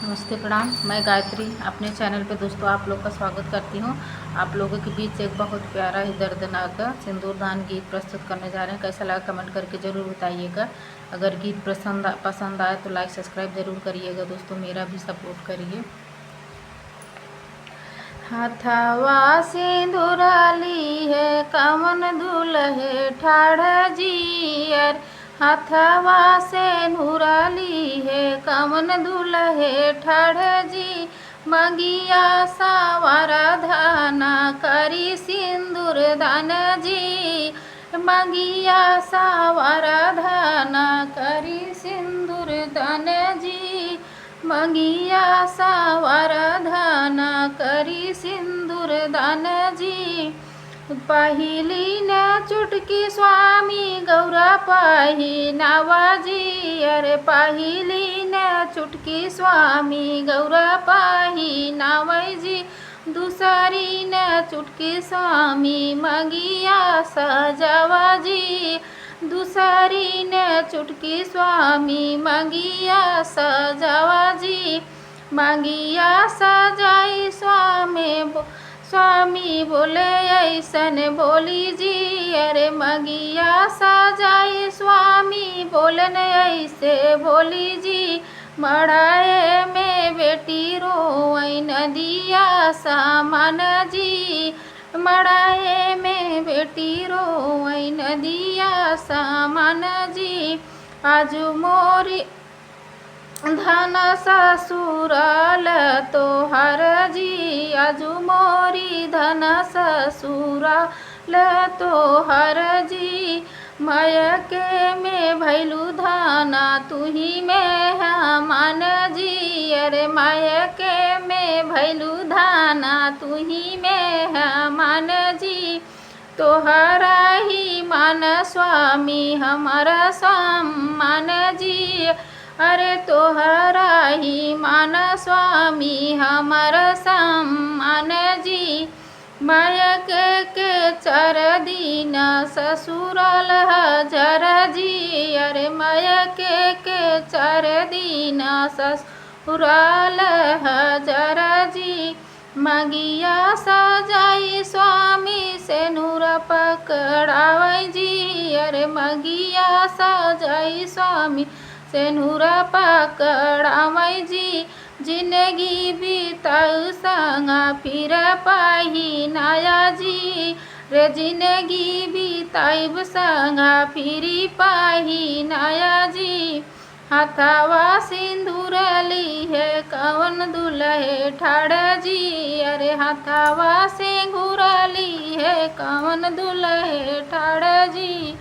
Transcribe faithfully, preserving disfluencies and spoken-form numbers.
नमस्ते, प्रणाम। मैं गायत्री अपने चैनल पे दोस्तों आप लोग का स्वागत करती हूँ। आप लोगों के बीच एक बहुत प्यारा ही दर्दनाक सिंदूरदान गीत प्रस्तुत करने जा रहे हैं। कैसा लगा कमेंट करके ज़रूर बताइएगा। अगर गीत पसंद पसंद आए तो लाइक सब्सक्राइब ज़रूर करिएगा दोस्तों, मेरा भी सपोर्ट करिए। हथवा सिंदूर लिहे कवन दुलहे ठाढ़ जी, अरे हथवा सिंदूर लिहे कवन दुलहे ठाढ़ जी, मंगिया सँवरधन करी सिंदूरदान जी, मंगिया सँवरधन करी सिंदूरदान जी, मंगिया सँवरधन करी सिंदूरदान जी। पहिलीन चुटकी स्वामी गौरा पहिनावा जी, अरे पहिलीन चुटकी स्वामी गौरा पहिनावै जी, दुसरीन चुटकी स्वामी मंगिया सजावा जी, दुसरीन चुटकी स्वामी मंगिया सजावा जी, मंगिया सजाई स्वामी बो-, स्वामी बोले ऐसन बोली जी, अरे मंगिया सजाई स्वामी बोलन ऐसे बोली जी, मड़ाए में बेटी रोवै नदिया समान जी, मड़ाए में बेटी रोवै नदिया समान जी, आजु मोरी धन ससुराल तोहर जी, आजु मोरी धन ससुराल तोहर जी, मयके में भैलू धन तुही में हमान जी, अरे मयके में भैलू धन तुही में हमान जी, तोहरा ही मान स्वामी हमर सम्मान जी, अरे तोहरा ही मान स्वामी हमर सम्मान जी, मयके के चार दिन ससुराल हजार जी, अरे मयके के चार दिन ससुराल हजार जी, मंगिया सजाई स्वामी सेनुरा पकड़ावै जी, अरे मंगिया सजाई स्वामी सेनुरा पकड़ावै जी, जिनगी बिताउ संगा फिर पहिनाया जी, रे जिनगी बिताइब संगा फिर पहिनाया जी, हथवा सिंदूर लिहे कवन दुलहे ठाढ़ जी, अरे हथवा सिंदूर लिहे कवन दुलहे ठाढ़ जी,